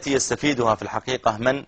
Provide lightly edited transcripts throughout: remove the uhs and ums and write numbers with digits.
يستفيدها في الحقيقة من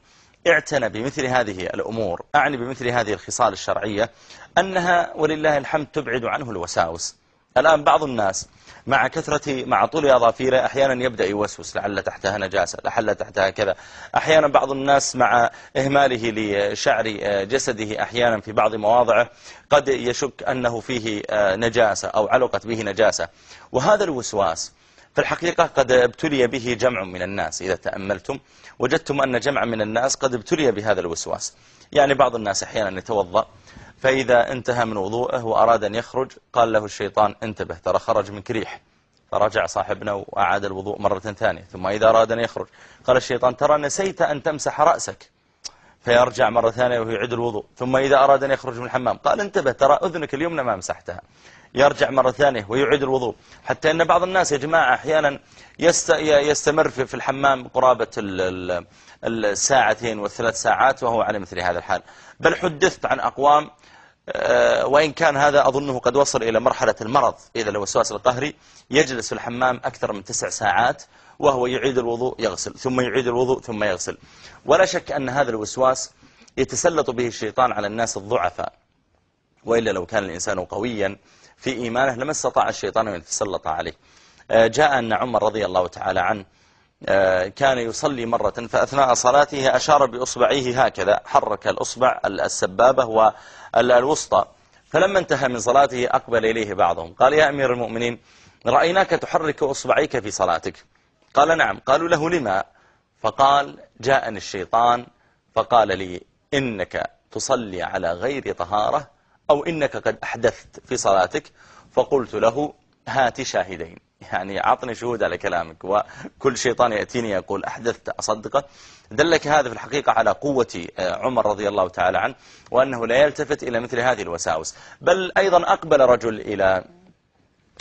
اعتنى بمثل هذه الأمور، أعني بمثل هذه الخصال الشرعية، أنها ولله الحمد تبعد عنه الوساوس. الآن بعض الناس مع طول أظافيره أحيانا يبدأ يوسوس، لعل تحتها نجاسة، لعل تحتها كذا. أحيانا بعض الناس مع إهماله لشعر جسده أحيانا في بعض مواضعه قد يشك أنه فيه نجاسة أو علقت به نجاسة. وهذا الوسواس في الحقيقة قد ابتلي به جمع من الناس. إذا تأملتم وجدتم أن جمع من الناس قد ابتلي بهذا الوسواس. يعني بعض الناس أحيانا يتوضأ، فإذا انتهى من وضوءه وأراد أن يخرج قال له الشيطان انتبه ترى خرج منك ريح، فرجع صاحبنا وأعاد الوضوء مرة ثانية. ثم إذا أراد أن يخرج قال الشيطان ترى نسيت أن تمسح رأسك، فيرجع مرة ثانية ويعيد الوضوء. ثم إذا أراد أن يخرج من الحمام قال انتبه ترى أذنك اليمنى ما مسحتها، يرجع مرة ثانية ويعيد الوضوء. حتى أن بعض الناس يا جماعة أحيانا يستمر في الحمام قرابة الساعتين والثلاث ساعات وهو على مثل هذا الحال. بل حدثت عن أقوام وإن كان هذا أظنه قد وصل إلى مرحلة المرض إذا الوسواس القهري، يجلس في الحمام أكثر من 9 ساعات وهو يعيد الوضوء يغسل ثم يعيد الوضوء ثم يغسل. ولا شك أن هذا الوسواس يتسلط به الشيطان على الناس الضعفاء، وإلا لو كان الإنسان قويا في إيمانه لما استطاع الشيطان أن يتسلط عليه. جاء أن عمر رضي الله تعالى عنه كان يصلي مرة فأثناء صلاته أشار بأصبعيه هكذا، حرك الأصبع السبابة والوسطى، فلما انتهى من صلاته أقبل إليه بعضهم قال يا أمير المؤمنين رأيناك تحرك أصبعيك في صلاتك. قال نعم. قالوا له لما؟ فقال جاءني الشيطان فقال لي إنك تصلي على غير طهارة أو إنك قد أحدثت في صلاتك. فقلت له هات شاهدين، يعني أعطني شهود على كلامك. وكل شيطان يأتيني يقول أحدثت أصدقه. دلك هذا في الحقيقة على قوة عمر رضي الله تعالى عنه، وأنه لا يلتفت إلى مثل هذه الوساوس. بل أيضا أقبل رجل إلى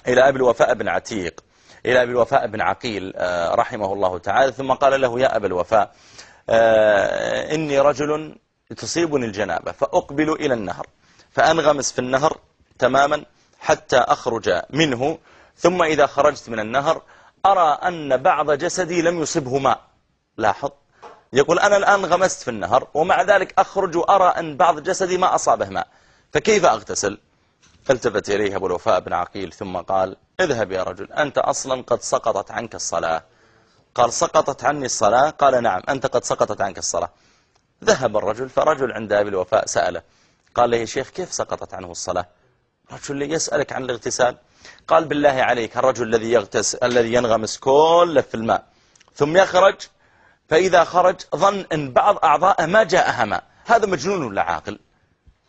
أبي الوفاء بن عتيق، إلى أبي الوفاء بن عقيل رحمه الله تعالى، ثم قال له يا أبا الوفاء إني رجل تصيبني الجنابة فأقبل إلى النهر فأنغمس في النهر تماما حتى أخرج منه، ثم إذا خرجت من النهر أرى أن بعض جسدي لم يصبه ماء. لاحظ، يقول أنا الآن غمست في النهر ومع ذلك أخرج وأرى أن بعض جسدي ما أصابه ماء، فكيف أغتسل؟ فالتفت إليه أبو الوفاء بن عقيل ثم قال اذهب يا رجل أنت أصلا قد سقطت عنك الصلاة. قال سقطت عني الصلاة؟ قال نعم أنت قد سقطت عنك الصلاة. ذهب الرجل، فرجل عند أبي الوفاء سأله قال له يا شيخ كيف سقطت عنه الصلاة؟ رجل يسألك عن الاغتسال. قال بالله عليك الرجل الذي ينغمس كله في الماء ثم يخرج، فإذا خرج ظن أن بعض أعضائه ما جاءها ماء، هذا مجنون ولا عاقل؟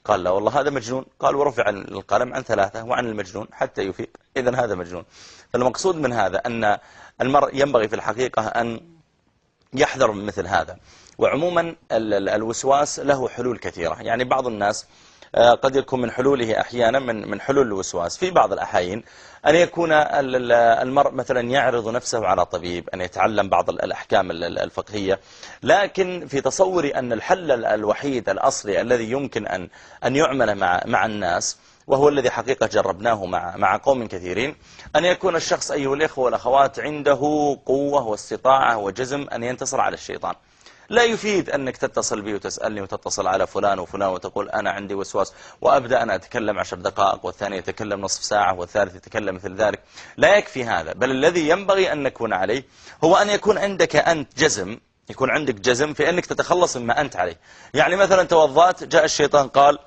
قال لا والله هذا مجنون. قال ورفع القلم عن 3 وعن المجنون حتى يفيق، إذن هذا مجنون. فالمقصود من هذا أن المرء ينبغي في الحقيقة أن يحذر من مثل هذا. وعموما الوسواس له حلول كثيرة. يعني بعض الناس قد يكون من حلوله أحيانا من حلول الوسواس في بعض الأحايين أن يكون المرء مثلا يعرض نفسه على طبيب، أن يتعلم بعض الأحكام الفقهية. لكن في تصوري أن الحل الوحيد الأصلي الذي يمكن أن يعمل مع الناس، وهو الذي حقيقة جربناه مع قوم كثيرين، أن يكون الشخص أيها الإخوة والأخوات عنده قوة واستطاعة وجزم أن ينتصر على الشيطان. لا يفيد أنك تتصل بي وتسألني وتتصل على فلان وفلان وتقول أنا عندي وسواس، وأبدأ أنا أتكلم 10 دقائق والثاني يتكلم نصف ساعة والثالث يتكلم مثل ذلك. لا يكفي هذا، بل الذي ينبغي أن نكون عليه هو أن يكون عندك أنت جزم، يكون عندك جزم في أنك تتخلص مما أنت عليه. يعني مثلا توضأت جاء الشيطان قال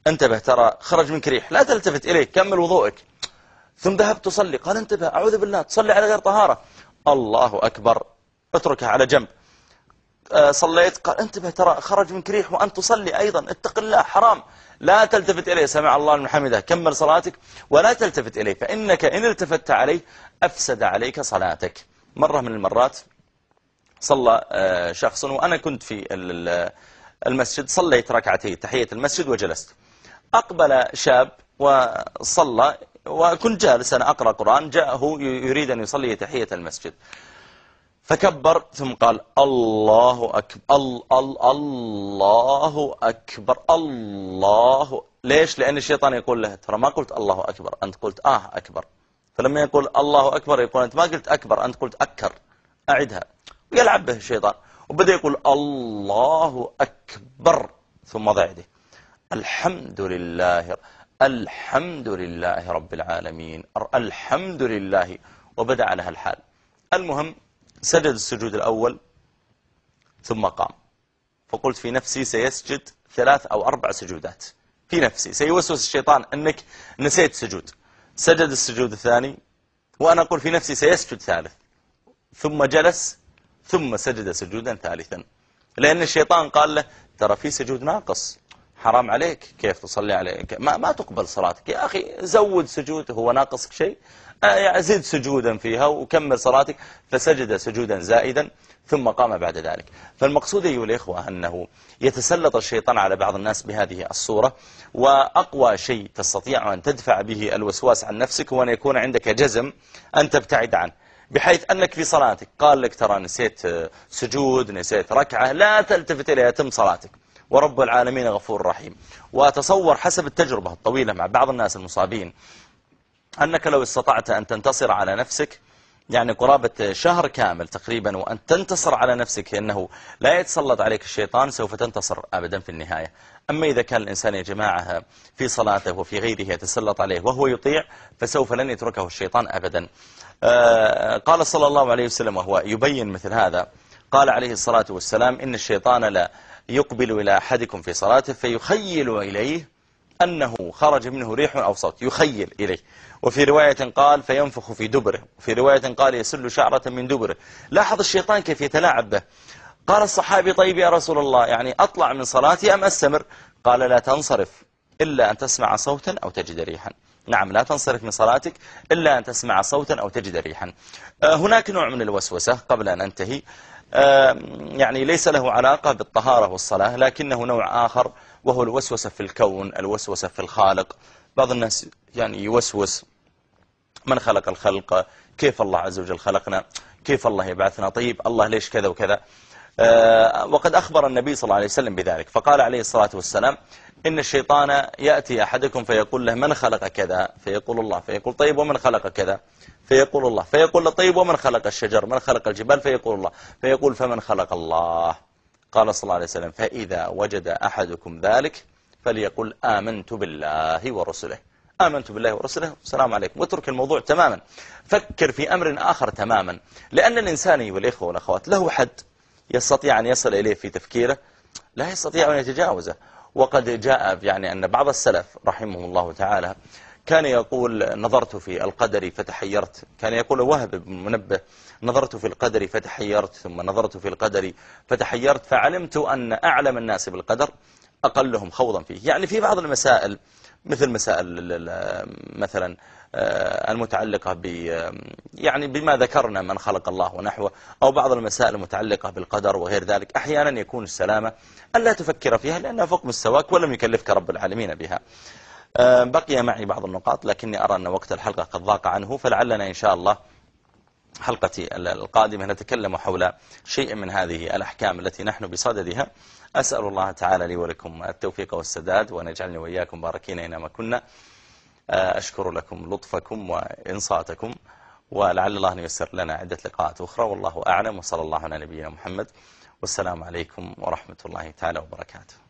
انتبه ترى خرج منك ريح، لا تلتفت إليه كمل وضوءك. ثم ذهبت تصلي قال انتبه أعوذ بالله تصلي على غير طهارة، الله أكبر اتركها على جنب. صليت قال انتبه ترى خرج منك ريح وأنت تصلي أيضا، اتق الله حرام، لا تلتفت إليه، سمع الله لمن حمده، كمل صلاتك ولا تلتفت إليه، فإنك إن التفت عليه أفسد عليك صلاتك. مرة من المرات صلى شخص وأنا كنت في المسجد، صليت ركعتي تحية المسجد وجلست، أقبل شاب وصلى وكنت جالس أنا أقرأ قرآن، جاءه يريد أن يصلي تحية المسجد فكبر ثم قال الله أكبر الله أكبر الله. ليش؟ لأن الشيطان يقول له ترى ما قلت الله أكبر، أنت قلت أكبر. فلما يقول الله أكبر يقول أنت ما قلت أكبر، أنت قلت أكر، أعدها. يلعب به الشيطان، وبدأ يقول الله أكبر، ضم يده الحمد لله رب العالمين الحمد لله، وبدأ على هالحال. المهم سجد السجود الأول ثم قام، فقلت في نفسي سيسجد 3 أو 4 سجودات، في نفسي سيوسوس الشيطان أنك نسيت سجود. سجد السجود الثاني وأنا أقول في نفسي سيسجد 3، ثم جلس ثم سجد سجودا ثالثا، لأن الشيطان قال له ترى في سجود ناقص، حرام عليك، كيف تصلي عليك، ما تقبل صلاتك يا أخي، زود سجود، هو ناقصك شيء، زد سجودا فيها وكمل صلاتك. فسجد سجودا زائدا ثم قام بعد ذلك. فالمقصود أيها الإخوة أنه يتسلط الشيطان على بعض الناس بهذه الصورة، وأقوى شيء تستطيع أن تدفع به الوسواس عن نفسك هو أن يكون عندك جزم أن تبتعد عنه، بحيث أنك في صلاتك قال لك ترى نسيت سجود، نسيت ركعة، لا تلتفت إليها، تم صلاتك، ورب العالمين غفور رحيم. وأتصور حسب التجربة الطويلة مع بعض الناس المصابين أنك لو استطعت أن تنتصر على نفسك يعني قرابة شهر كامل تقريبا، وأن تنتصر على نفسك أنه لا يتسلط عليك الشيطان، سوف تنتصر أبدا في النهاية. أما إذا كان الإنسان يا جماعة في صلاته وفي غيره يتسلط عليه وهو يطيع، فسوف لن يتركه الشيطان أبدا. قال صلى الله عليه وسلم وهو يبين مثل هذا، قال عليه الصلاة والسلام إن الشيطان لا يقبل إلى أحدكم في صلاته فيخيل إليه أنه خرج منه ريح أو صوت، يخيل إليه. وفي رواية قال فينفخ في دبره، وفي رواية قال يسل شعرة من دبره. لاحظ الشيطان كيف يتلاعب به. قال الصحابي طيب يا رسول الله يعني أطلع من صلاتي أم أستمر؟ قال لا تنصرف إلا أن تسمع صوتا أو تجد ريحا. نعم، لا تنصرف من صلاتك إلا أن تسمع صوتا أو تجد ريحا. هناك نوع من الوسوسة قبل أن أنتهي، يعني ليس له علاقة بالطهارة والصلاة، لكنه نوع آخر وهو الوسوسة في الكون، الوسوسة في الخالق. بعض الناس يعني يوسوس من خلق الخلق، كيف الله عز وجل خلقنا، كيف الله يبعثنا، طيب الله ليش كذا وكذا. وقد أخبر النبي صلى الله عليه وسلم بذلك، فقال عليه الصلاة والسلام إن الشيطان يأتي أحدكم فيقول له من خلق كذا، فيقول الله، فيقول طيب ومن خلق كذا، فيقول الله، فيقول له طيب ومن خلق الشجر، من خلق الجبال، فيقول الله، فيقول فمن خلق الله. قال صلى الله عليه وسلم فإذا وجد أحدكم ذلك فليقل آمنت بالله ورسله، آمنت بالله ورسله، السلام عليكم، واترك الموضوع تماما، فكر في أمر آخر تماما. لأن الإنسان والإخوة والأخوات له حد يستطيع أن يصل إليه في تفكيره، لا يستطيع أن يتجاوزه. وقد جاء يعني أن بعض السلف رحمه الله تعالى كان يقول نظرت في القدر فتحيرت، كان يقول وهب بن منبه نظرت في القدر فتحيرت، ثم نظرت في القدر فتحيرت، فعلمت أن أعلم الناس بالقدر أقلهم خوضا فيه. يعني في بعض المسائل مثل مسائل مثلا المتعلقة يعني بما ذكرنا من خلق الله ونحوه، أو بعض المسائل المتعلقة بالقدر وغير ذلك، أحيانا يكون السلامة ألا تفكر فيها لأنها فوق مستواك ولم يكلفك رب العالمين بها. بقي معي بعض النقاط لكني أرى أن وقت الحلقة قد ضاق عنه، فلعلنا إن شاء الله حلقتي القادمة نتكلم حول شيء من هذه الأحكام التي نحن بصددها. أسأل الله تعالى لي ولكم التوفيق والسداد، وأن يجعلني وإياكم باركين أينما كنا. أشكر لكم لطفكم وإنصاتكم، ولعل الله أن ييسر لنا عدة لقاءات أخرى، والله أعلم، وصلى الله على نبينا محمد، والسلام عليكم ورحمة الله تعالى وبركاته.